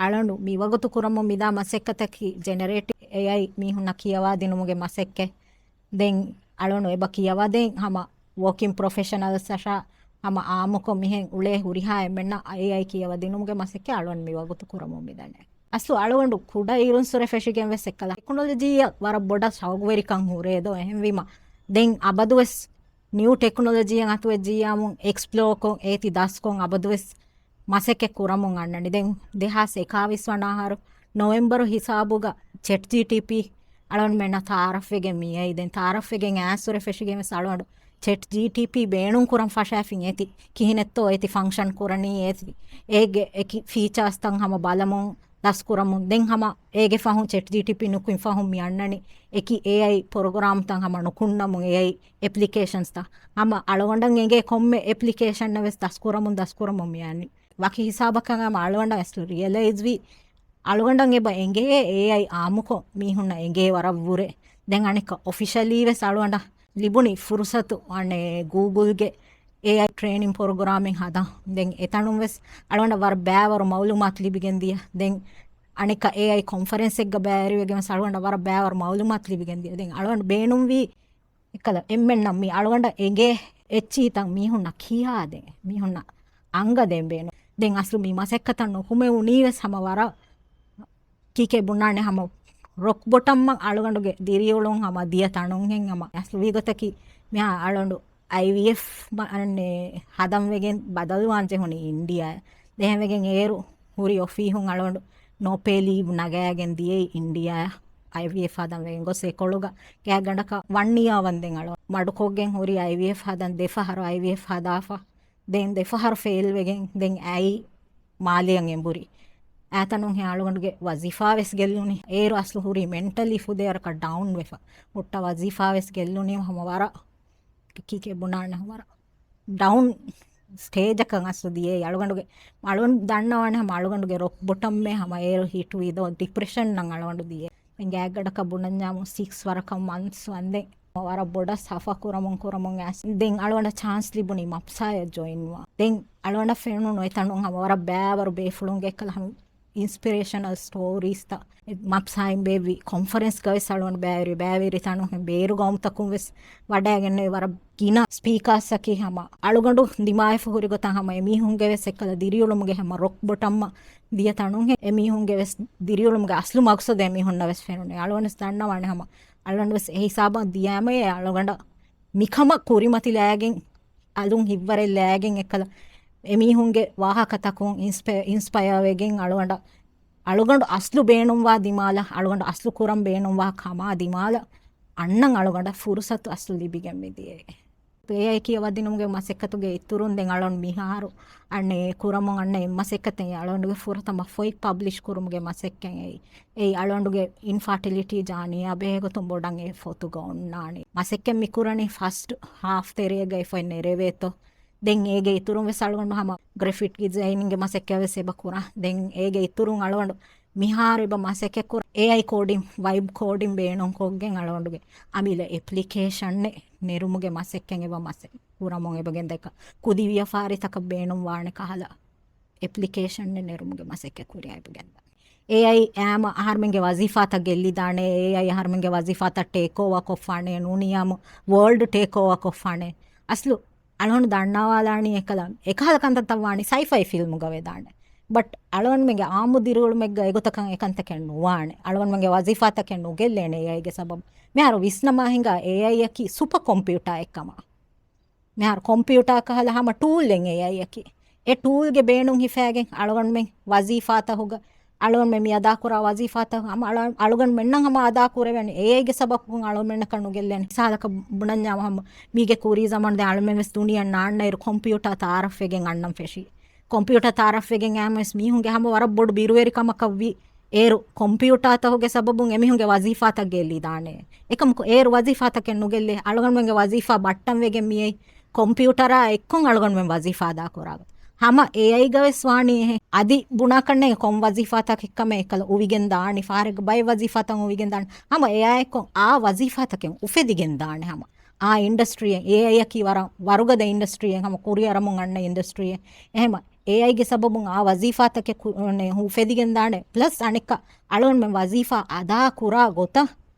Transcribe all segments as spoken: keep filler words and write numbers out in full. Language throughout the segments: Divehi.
އަޅަނޑު މިވަގުތު ކުރަމުން މިދާ މަސައްކަތަކީ ޖެނެރޭޓިވް އޭއައި މީހުންނަށް ކިޔަވާދިނުމުގެ މަސައްކަތް. ދެން އަޅަނޑު އެބަ ކިޔަވަދޭ ހަމަ ވޯކިން ޕްރޮފެޝަނަލްސްއަށާ ހަމަ އާއްމުކޮށް މިހެން އުޅޭ ހުރިހާ އެންމެންނަށް އޭއައި ކިޔަވަދިނުމުގެ މަސައްކަތް އަޅަނޑު މިވަގުތު ކުރަމުން މިދަނީ. އަސްލު އަޅުގަނޑު ކުޑަ އިރުންސުރެ ފެށިގެން ވެސް އެއްކަލަ ޓެކްނޮލޮޖީއަށް ވަރަށް ބޮޑަށް ޝައުގުވެރިކަން ހުރޭ ދޯ. އެހެންވީމަ ދެން އަބަދުވެސް ނިއު ޓެކްނޮލޮޖީއަށް އަތުވެއްޖިއްޔާމުން އެކްސްޕްލޯކޮށް އޭތި ދަސްކޮށް އަބަދުވެސް މަސައްކަތް ކުރަމުން އަންނަނީ. ދެން ދެހާސް އެކާވީސް ވަނަ އަހަރު ނޮވެމްބަރު ހިސާބުގަ ޗެޓް ޖީޓީޕީ އަޅަންމެންނަށް ތައާރަފްވެގެން މިއައީ. ދެން ތައާރަފްވެގެން އައިސް ފެށިގެން ވެސް އަޅަނޑު ޗެޓް ޖީޓީޕީ ބޭނުން ކުރަން ފަށާފިން އޭތި ކިހިނެއްތޯ އޭތި ފަންކްޝަން ކުރަނީ އޭތި އޭގެ އެކި ފީޗާސްތައް ހަމަ ބަލަމުން ދަސްކުރަމުން. ދެން ހަމަ އޭގެ ފަހުން ޗެޓް ޖީޓީޕީ ނުކުތް ފަހުން މި އަންނަނީ އެކި އޭއައި ޕްރޮގްރާމްތައް ހަމަ ނުކުންނަމުން އޭއައި އެޕްލިކޭޝަންސްތައް ހަމަ އަޅުގަނޑަށް އެނގޭ ކޮންމެ އެޕްލިކޭޝަންއެއް ވެސް ދަސްކުރަމުން ދަސްކުރަމުން މި އަންނަނީ. ވަކި ހިސާބަކަށް ހަމަ އަޅުގަނޑަށް އަސްލު ރިއަލައިޒްވީ އަޅުގަނޑަށް އެބަ އެނގޭ އޭއައި އާއްމުކޮށް މީހުންނަށް އެނގޭ ވަރަށް ވުރެ. ދެން އަނެއްކަ އޮފިޝަލީ ވެސް އަޅުގަނޑަށް ލިބުނީ ފުރުސަތު އަނެއް ގޫގުލްގެ އޭއައި ޓްރޭނިން ޕްރޮގްރާމެއް ހަދަން. ދެން އެތަނުން ވެސް އަޅުގަނޑަށް ވަރަށް ބައިވަރު މައުލޫމާތު ލިބިގެން ދިޔަ. ދެން އަނެއްކަ އޭއައި ކޮންފަރެންސެއްގަ ބައިވެރިވެގެން ވެސް އަޅުގަނޑަށް ވަރަށް ބައިވަރު މައުލޫމާތު ލިބިގެން ދިޔަ. ދެން އަޅުގަނޑު ބޭނުންވީ އެކަލަ އެންމެންނަށް މި އަޅުގަނޑަށް އެނގޭ އެއްޗިހިތައް މީހުންނަށް ކިޔާދޭ، މީހުންނަށް އަންގަދޭން ބޭނުން. ދެން އަސްލު މި މަސައްކަތަށް ނުކުމެވުނީ ވެސް ހަމަ ވަރަށް ކީކޭ ބުނާނެ ހަމަ ރޮކް ބޮޓަމްއަށް އަޅުގަނޑުގެ ދިރިއުޅުން ހަމަ ދިޔަ ތަނުންހެން ހަމަ އަސްލު ވީގޮތަކީ މިހާ އަޅުގަނޑު އައިވީއެފް ހަދަން ވެގެން ބަދަލުވާން ޖެހުނީ އިންޑިއާ. ދެހެން ވެގެން އޭރު ހުރި އޮފީހުން އަޅުގަނޑު ނޯ ޕޭ ލީވް ނަގައިގެން ދިޔައީ އިންޑިއާ. އައިވީއެފް ހަދަން ވެގެން ގޮސް އެކޮޅުގަ ގާތްގަނޑަކަށް ވަން އިޔާ ވަންދެން އަޅު މަޑުކޮށްގެން ހުރި އައިވީއެފް ހަދަން ދެފަހަރު އައިވީއެފް ހަދާފަ. ދެން ދެފަހަރު ފެއިލް ވެގެން ދެން އައި މާލެއަށް އެނބުރި. އާތަނުން ހެ އަޅުގަނޑުގެ ވަޒީފާ ވެސް ގެއްލުނީ. އޭރު އަސްލު ހުރީ މެންޓަލީ ފުދޭވަރަކަށް ޑައުން ވެފަ. ހުއްޓަ ވަޒީފާ ވެސް ގެއްލުނީ ހަމަ ވަރަށް ކީކޭ ބުނާނެ ވަރަށް ޑައުން ސްޓޭޖަކަށް އަސްލު ދިޔައީ. އަޅުގަނޑުގެ އަޅުގަނޑު ދަންނަވާނެ ހަމަ އަޅުގަނޑުގެ ރޮކް ބޮޓަމްއެއް ހަމަ އޭރު ހިޓްވީ ދޯ ޑިޕްރެޝަންއަށް އަޅުގަނޑު ދިޔައީ. ދެން ގާތްގަނޑަކަށް ބުނަންޏާމު ސިކްސް ވަރަކަށް މަންތްސް ވަންދެން ވަރަށް ބޮޑަށް ސަފަ ކުރަމުން ކުރަމުން އައިސް ދެން އަޅުގަނޑަށް ޗާންސް ލިބުނީ މަޕްސާޔަށް ޖޮއިންވާ. ދެން އަޅުގަނޑަށް ފެނުނު އެތަނުން ހަމަ ވަރަށް ބައިވަރު ބޭފުޅުންގެ އެއްކަލަ ހަމަ އިންސްޕިރޭޝަނަލް ސްޓޯރީސްތައް މަޕްސާއިން ބޭއްވި ކޮންފަރެންސްގަ ވެސް އަޅުގަނޑު ބައިވެރި، ބައިވެރި ތަނުން ބޭރު ގައުމުތަކުން ވެސް ވަޑައިގެންނެވި ވަރަށް ގިނަ ސްޕީކާސްއަކީ ހަމަ އަޅުގަނޑު ދިމާވެފަ ހުރި ގޮތަށް ހަމަ އެމީހުންގެ ވެސް އެއްކަލަ ދިރިއުޅުމުގެ ހަމަ ރޮކް ބޮޓަމްއަށް ދިޔަ ތަނުން އެމީހުންގެ ވެސް ދިރިއުޅުމުގެ އަސްލު މަގްސަދު އެމީހުންނަށް ވެސް ފެނުނީ. އަޅުގަނޑު ވެސް ދަންނަވާނެ ހަމަ އަޅުގަނޑު ވެސް އެ ހިސާބަށް ދިޔައިމައޭ އަޅުގަނޑަށް މިކަމަށް ކުރިމަތިލާގެން އަލުން ހިތްވަރެއް ލައިގެން އެއްކަލަ އެމީހުންގެ ވާހަކަތަކުން އިންސްޕަ-، އިންސްޕަޔާ ވެގެން އަޅުގަނޑަށް އަޅުގަނޑު އަސްލު ބޭނުންވާ ދިމާލަށް، އަޅުގަނޑު އަސްލު ކުރަން ބޭނުންވާ ކަމާ ދިމާލަށް އަންނަން އަޅުގަނޑަށް ފުރުސަތު އަސްލު ލިބިގެން މިދިޔައީ. އޭއައި ކިޔަވަދިނުމުގެ މަސައްކަތުގެ އިތުރުން ދެން އަޅުން މިހާރު އަންނެ ކުރަމުން އަންނަ އެއް މަސައްކަތެއް އަޅުގަނޑުގެ ފުރަތަމަ ފޮތް ޕަބްލިޝް ކުރުމުގެ މަސައްކަތް އެއީ. އެއީ އަޅުގަނޑުގެ އިންފާޓިލިޓީ ޖާނީއާ ބެހޭގޮތުން ބޮޑަށް އެ ފޮތުގަ އޮންނާނީ. މަސައްކަތް މި ކުރަނީ ފަސްޓް ހާފް ތެރޭގައި ފޮތް ނެރެވޭތޯ. ދެން އޭގެ އިތުރުން ވެސް އަޅުގަނޑު ހަމަ ގްރެފިކް ޑިޒައިނިންގ މަސައްކަތް ވެސް އެބަ ކުރާ. ދެން އޭގެ އިތުރުން އަޅުގަނޑު މިހާރު އެބަ މަސައްކަތް ކުރ އޭއައި ކޯޑިން، ވައިބް ކޯޑިން ބޭނުން ކޮށްގެން އަޅުގަނޑުގެ އަމިއްލަ އެޕްލިކޭޝަންއެއް ނެރުމުގެ މަސައްކަތް އެބަ މަސައް ކުރަމުން އެބަ ގެންދައްކަ ކުދި ވިޔަފާރިތަކަށް ބޭނުން ވާނެ ކަހަލަ އެޕްލިކޭޝަންއެއް ނެރުމުގެ މަސައްކަތް ކުރިއަށް އެބަ ގެންދަން. އޭއައި އާމަ އަހަރުމެންގެ ވަޒީފާތައް ގެއްލިދާނެ، އޭއައި އަހަރުމެންގެ ވަޒީފާތައް ޓޭކް އޯވާ ކޮށްފާނެ، ނޫނިއްޔާމު ވޯލްޑް ޓޭކް އޯވާ ކޮށްފާނެ. އަސްލު އަޅުގަނޑު ދަންނަވާލާނީ އެކަލަ އެކަހަލަ ކަންތައްތައް ވާނީ ސައިފައި ފިލްމުގަ ވެދާނެ. ބަޓް އަޅުގަނޑުމެންގެ އާއްމު ދިރިއުޅުމެއްގަ އެގޮތަކަށް އެކަންތަކެއް ނުވާނެ. އަޅުގަނޑުމެންގެ ވަޒީފާތަކެއް ނުގެއްލޭނެ އޭއައިގެ ސަބަބު. މިހާރު ވިސްނަމާ ހިނގާ އޭއައިއަކީ ސުޕަ ކޮމްޕިއުޓާއެއްކަމަށް. މިހާރު ކޮމްޕިއުޓާ ކަހަލަ ހަމަ ޓޫލެއް އޭއައިއަކީ. އެ ޓޫލްގެ ބޭނުން ހިފައިގެން އަޅުގަނޑުމެން ވަޒީފާތަހުގަ އަޅުގަނޑުމެން މި އަދާކުރާ ވަޒީފާތައް ހަމަ އަޅަ-، އަޅުގަނޑުމެންނަށް ހަމަ އަދާކުރެވެނީ. އޭއައިގެ ސަބަބުން އަޅުގަނޑުމެންނަކަށް ނުގެއްލޭނެ. މިސާލަކަށް ބުނަންޏާ ހަމަ މީގެ ކުރީ ޒަމާން ދެން އަޅުމެން ވެސް ދުނިޔެއަށް ނާންނައިރު ކޮމްޕިއުޓާ ތައާރަފްވެގެން އަންނަން ފެށީ. ކޮމްޕިއުޓާ ތައާރަފްވެގެން އައިމަވެސް މީހުންގެ ހަމަ ވަރަށް ބޮޑު ބިރުވެރިކަމަކަށްވީ. އޭރު ކޮމްޕިއުޓާތަހުގެ ސަބަބުން އެމީހުންގެ ވަޒީފާތައް ގެއްލިދާނެ. އެކަމަކު އޭރު ވަޒީފާތަކެއް ނުގެއްލޭ. އަޅުގަނޑުމެންގެ ވަޒީފާ ބައްޓަންވެގެން މިއައީ ކޮމްޕިއުޓަރާ އެއްކޮށް އަޅުގަނޑުމެން ވަޒީފާ އަދާކުރާ. ހަމަ އޭއައިގަ ވެސް ވާނީ އެހެން. އަދި ބުނާކަށްނެ ކޮން ވަޒީފާތަކެއްކަމެއް އެކަލަ އުވިގެން ދާނީ. ފަހަރެއްގަ ބައެއް ވަޒީފާތައް އުވިގެން ދާނީ. ހަމަ އެއާއެއްކޮށް އާ ވަޒީފާތަކެއް އުފެދިގެން ދާނެ ހަމަ. އާ އިންޑަސްޓްރީއެއް، އޭއައިއަކީ ވަރަށް ވަރުގަދަ އިންޑަސްޓްރީއެއް، ހަމަ ކުރިއަރަމުން އަންނަ އިންޑަސްޓްރީއެއް. އެހެމަ އޭއައިގެ ސަބަބުން އާ ވަޒީފާތަކެއް ކު-، ނެ، ހު-، އުފެދިގެންދާނެ. ޕްލަސް އަނެއްކާ އަޅުންމެން ވަޒީފާ އަދާ ކުރާ ގޮތަށް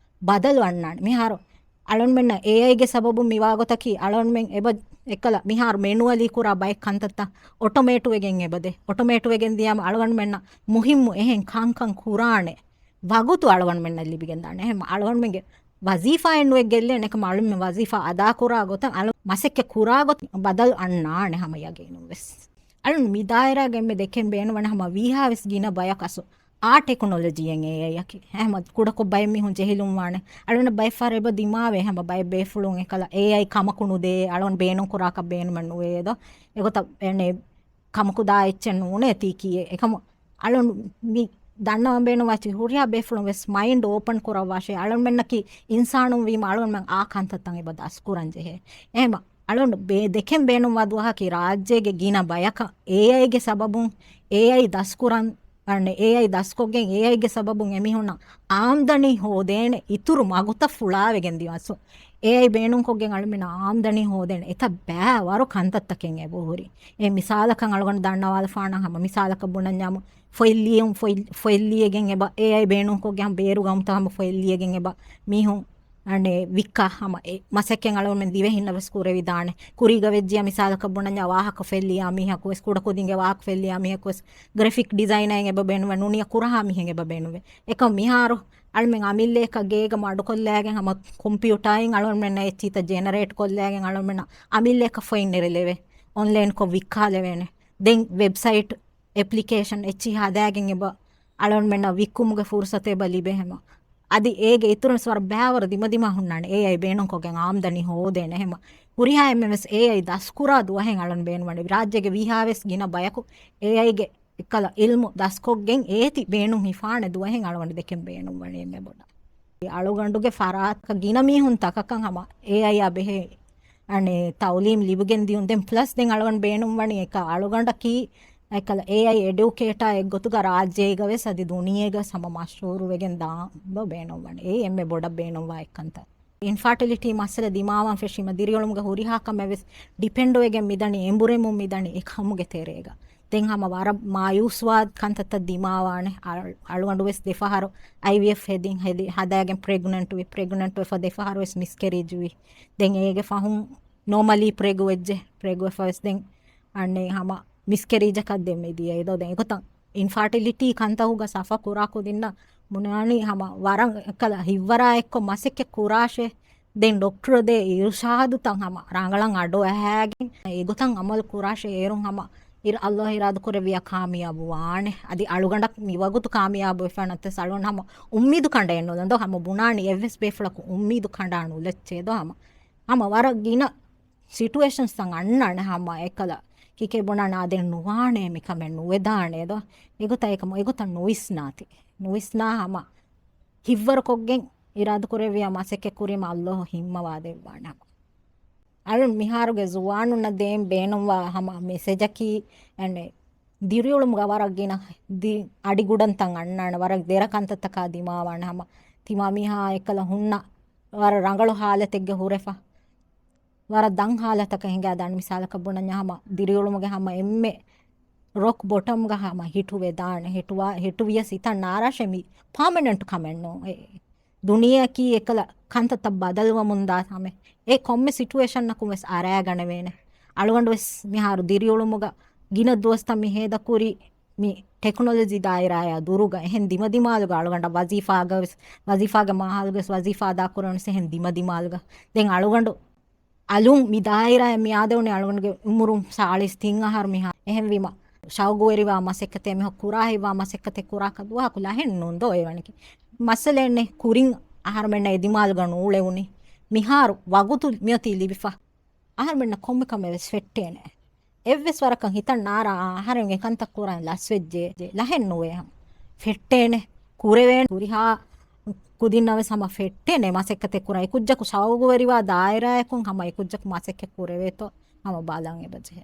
ބަދަލު އަންނާނެ. މިހާރު އަޅުންމެންނަށް އޭއައިގެ ސަބަބުން މިވާގޮތަކީ އަޅުންމެން އެބަ އެއްކަލަ މިހާރު މެނުއަލީ ކުރާ ބައެއް ކަންތައްތައް އޮޓޮމޭޓުވެގެން އެބަދޭ. އޮޓޮމޭޓުވެގެން ދިޔާމަ އަޅުގަނޑުމެންނަށް މުހިއްމު އެހެން ކަންކަން ކުރާނެ. ވަގުތު އަޅުގަނޑުމެންނަށް ލިބިގެންދާނެ. އެހެން އަޅުގަނޑުމެންގެ ވަޒީފާއެއް ނުވެ ގެއްލޭނެ ކަމަށް އަޅުމެން ވަޒީފާ އަދާކުރާ ގޮތަށް އަޅު މަސައްކަތް ކުރާ ގޮތަށް ބަދަލު އަންނާނެ ހަމަ ޔަގީނުން ވެސް. އަޅުން މި ދާއިރާގެ އެންމެ ދެކެން ބޭނުންވަނީ ހަމަ ވީހާވެސް ގިނަ ބަޔަކަށް އާ ޓެކްނޮލޮޖީއެއް އޭއައިއަކީ. ހަމަ ކުޑަކޮށް ބައެއް މީހުން ޖެހިލުން ވާނެ. އަޅުން ބައެއް ފަހަރު އެބަ ދިމާވޭ ހަމަ ބައެއް ބޭފުޅުން އެކަލަ އޭއައި ކަމަކު ނުދޭ، އަޅުން ބޭނުން ކުރާކަށް ބޭނުމެއް ނުވޭ ދޯ. އެގޮތަށް އެނެ ކަމަކު ދާ އެއްޗެއް ނޫނޭ ތީ ކީއޭ. އެކަމު އަޅުން މި ދަންނަވަން ބޭނުންވާ އެއްޗެއް ހުރިހާ ބޭފުޅުން ވެސް މައިންޑް އޯޕަން ކުރައްވާށޭ. އަޅުންމެންނަކީ އިންސާނުން ވީމަ އަޅުންމެން އާ ކަންތައްތައް އެބަ ދަސްކުރަން ޖެހޭ. އެހެމަ އަޅުން ބޭ-، ދެކެން ބޭނުންވާ ދުވަހަކީ ރާއްޖޭގެ ގިނަ ބަޔަކަށް އޭއައިގެ ސަބަބުން އޭއައި ދަސްކުރަން، އަންނެ އޭއައި ދަސްކޮށްގެން އޭއައިގެ ސަބަބުން އެމީހުންނަށް އާމްދަނީ ހޯދޭނެ އިތުރު މަގުތައް ފުޅާވެގެން ދިޔަސް. އޭއައި ބޭނުންކޮށްގެން އަޅުމެންނަށް އާމްދަނީ ހޯދޭނެ އެތައް ބައިވަރު ކަންތައްތަކެއް އެބަހުރި. އެ މިސާލަކަށް އަޅުގަނޑު ދަންނަވާލަފާނަން ހަމަ މިސާލަކަށް ބުނަންޏާމު ފޮތްލިޔުން ފޮތް-، ފޮތްލިޔެގެން އެބަ އޭއައި ބޭނުންކޮށްގެން ބޭރު ގައުމުތައް ހަމަ ފޮތްލިޔެގެން އެބަ މީހުން އަނެ ވިއްކާ ހަމަ އެ މަސައްކަތް އަޅުގަނޑުމެން ދިވެހިންނަށް ވެސް ކުރެވިދާނެ. ކުރީގަ ވެއްޖިޔާ މިސާލަކަށް ބުނަންޏާ ވާހަކަ ފޮތްލިޔާ މީހަކު ވެސް، ކުޑަކުދިންގެ ވާހަކަ ފޮތްލިޔާ މީހަކު ވެސް، ގްރެފިކް ޑިޒައިނަރެއް އެބަ ބޭނުންވޭ، ނޫނީ ކުރަހާ މީހެއް އެބަ ބޭނުންވޭ. އެކަމު މިހާރު އަޅުމެން އަމިއްލައަކަށް ގޭގަ މަޑުކޮށްލައިގެން ހަމަ ކޮމްޕިއުޓާއިން އަޅުގަނޑުމެންނަށް އެއްޗިތައް ޖެނެރޭޓް ކޮށްލައިގެން އަޅުގަނޑުމެންނަށް އަމިއްލައަކަށް ފޮތް ނެރެލެވޭ. އޮންލައިންކޮށް ވިއްކާލެވޭނެ. ދެން ވެބްސައިޓް އެޕްލިކޭޝަން އެއްޗިހި ހަދާގެން އެބަ އަޅުގަނޑުމެންނަށް ވިއްކުމުގެ ފުރުސަތު އެބަ ލިބޭ ހަމަ. އަދި އޭގެ އިތުރުން ވެސް ވަރަށް ބައިވަރު ދިމަދިމާ ހުންނާނެ އޭއައި ބޭނުންކޮށްގެން އާމްދަނީ ހޯދޭނެ ހަމަ. ހުރިހާ އެންމެން ވެސް އޭއައި ދަސްކުރާ ދުވަހެއް އަޅުން ބޭނުންވަނީ. ރާއްޖޭގެ ވީހާވެސް ގިނަ ބަޔަކު އޭއައިގެ އެއްކަލަ އިލްމު ދަސްކޮށްގެން އޭތި ބޭނުން ހިފާނެ ދުވަހެއް އަޅުގަނޑު ދެކެން ބޭނުންވަނީ އެންމެ ބޮޑަށް. އަޅުގަނޑުގެ ފަރާތަކަށް ގިނަ މީހުން ތަކަކަށް ހަމަ އޭއައިއާ ބެހޭ އަނެ ތައުލީމް ލިބިގެން ދިޔުން. ދެން ޕްލަސް ދެން އަޅުގަނޑު ބޭނުންވަނީ އެކަ އަޅުގަނޑަކީ އެކަލަ އޭއައި އެޑިއުކޭޓާ އެއްގޮތުގަ ރާއްޖޭގަ ވެސް އަދި ދުނިޔޭގަ ވެސް ހަމަ މަޝްހޫރުވެގެން ދާން ބޭނުންވަނީ. އެއީ އެންމެ ބޮޑަށް ބޭނުންވާ އެއްކަންތައް. އިންފާޓިލިޓީ މައްސަލަ ދިމާވާން ފެށީމަ ދިރިއުޅުމުގެ ހުރިހާ ކަމެއް ވެސް ޑިޕެންޑްވެގެން މިދަނީ އެނބުރެމުން މިދަނީ އެ ކަމުގެ ތެރޭގަ. ދެން ހަމަ ވަރަށް މާޔޫސްވާ ކަންތައްތައް ދިމާވާނެ. އަ-، އަޅުގަނޑު ވެސް ދެފަހަރު އައިވީއެފް ހެދި، ހެދި، ހަދާގެން ޕްރެގްނެންޓް ވި، ޕްރެގްނެންޓް ވެފަ ދެފަހަރު ވެސް މިސްކެރީޖް ވި. ދެން އޭގެ ފަހުން ނޯމަލީ ޕްރެގް ވެއްޖެ. ޕްރެގް ވެފަ ވެސް ދެން އަންނެ ހަމަ މިސްކެރީޖަކަށް ދެން މިދިޔަ އެދޯ. ދެން އެގޮތަށް އިންފާޓިލިޓީ ކަންތަހުގަ ސަފަ ކުރާ ކުދިންނަށް ބުނާނީ ހަމަ ވަރަށް އެކަލަ ހިއްވަރާ އެއްކޮށް މަސައްކަތް ކުރާށޭ. ދެން ޑޮކްޓަރު ދޭ އިރުޝާދުތައް ހަމަ ރަނގަޅަށް އަޑު އަހައިގެން އެގޮތަށް އަމަލު ކުރާށޭ. އޭރުން ހަމަ އިރު އައްލާހު އިރާދަ ކުރެއްވިޔާ ކާމިޔާބު ވާނެ. އަދި އަޅުގަނޑަށް މިވަގުތު ކާމިޔާބު ވެފަ ނަތަސް އަޅުގަނޑު ހަމަ އުއްމީދު ކަނޑައެއް ނުލަން ދޯ. ހަމަ ބުނާނީ އެއްވެސް ބޭފުޅަކު އުއްމީދު ކަނޑާ ނުލައްޗޭ ދޯ. ހަމަ، ހަމަ ވަރަށް ގިނަ ސިޓުއޭޝަންސްތައް އަންނާނެ ހަމަ އެކަލަ ކިކޭ ބުނާނެ އާދެން ނުވާނެ މިކަމެއް ނުވެދާނެ ދޯ. އެގޮތަށް އެކަމު އެގޮތަށް ނުވިސްނާތި. ނުވިސްނާ ހަމަ ހިއްވަރުކޮށްގެން އިރާދަކުރެއްވިޔާ މަސައްކަތް ކުރީމަ އައްލާހު ހިންމަވާދެއްވާނެ ހަމަ. އަޅުން މިހާރުގެ ޒުވާނުންނަށް ދޭން ބޭނުންވާ ހަމަ މެސެޖަކީ، އެންމެ ދިރިއުޅުމުގަ ވަރަށް ގިނަ ދި-، އަޑިގުޑަންތައް އަންނާނެ، ވަރަށް ދެރަ ކަންތައްތަކާ ދިމާވާނެ ހަމަ. ތިމާ މީހާ އެކަލަ ހުންނަ ވަރަށް ރަނގަޅު ހާލަތެއްގަ ހުރެފަ. ވަރަށް ދަށް ހާލަތަކަށް ހިނގާދާނެ. މިސާލަކަށް ބުނަންޏާ ހަމަ ދިރިއުޅުމުގެ ހަމަ އެންމެ ރޮކް ބޮޓަމްގަ ހަމަ ހިޓުވެދާނެ. ހިޓުވާ-، ހިޓުވިޔަސް ހިތަށް ނާރާށޭ މި ޕާމަނެންޓް ކަމެއް ނޫން. އެ ދުނިޔެއަކީ އެކަލަ ކަންތައްތައް ބަދަލުވަމުންދާ ހަމެ. އެ ކޮންމެ ސިޓުއޭޝަންއަކުން ވެސް އަރާގަނެވޭނެ. އަޅުގަނޑު ވެސް މިހާރު ދިރިއުޅުމުގަ ގިނަ ދުވަސްތައް މި ހޭދަކުރީ މި ޓެކްނޮލޮޖީ ދާއިރާއާ ދުރުގަ. އެހެން ދިމަދިމާލުގަ އަޅުގަނޑަށް ވަޒީފާގަ ވެސް، ވަޒީފާގެ މާހައުލުގަ ވެސް ވަޒީފާ އަދާކުރަން ވެސް އެހެން ދިމަދިމާލުގަ. ދެން އަޅުގަނޑު އަލުން މި ދާއިރާއަށް މި އާދެވުނީ އަޅުގަނޑުގެ އުމުރުން ސާޅީސް ތިން އަހަރު މިހާ. އެހެންވީމަ، ޝައުގުވެރިވާ މަސައްކަތެއް މިހާ ކުރާ ހިތްވާ މަސައްކަތެއް ކުރާކަށް ދުވަހަކު ލަހެއް ނޫން ދޯ އެވަނިކި. މައްސަލައެއް ނެތް، ކުރިން އަހަރުމެންނަށް އެ ދިމާލުގަ ނޫޅެވުނީ. މިހާރު ވަގުތު މިއޮތީ ލިބިފަ. އަހަރުމެންނަށް ކޮންމެ ކަމެއް ވެސް ފެއްޓޭނެ. އެއްވެސް ވަރަކަށް ހިތަށް ނާރާ އަހަރެން އެކަންތައް ކުރަން ލަސްވެއްޖެ، ލަހެއް ނުވޭ ހަމަ. ފެއްޓޭނެ. ކުރެވޭނެ. ހުރިހާ ކުދިންނަށް ވެސް ހަމަ ފެއްޓޭނެ. މަސައްކަތެއް ކުރަން އެކުއްޖަކު ޝައުގުވެރިވާ ދާއިރާއަކުން ހަމަ އެކުއްޖަކު މަސައްކަތް ކުރެވޭތޯ ހަމަ ބަލަން އެބަޖެހޭ.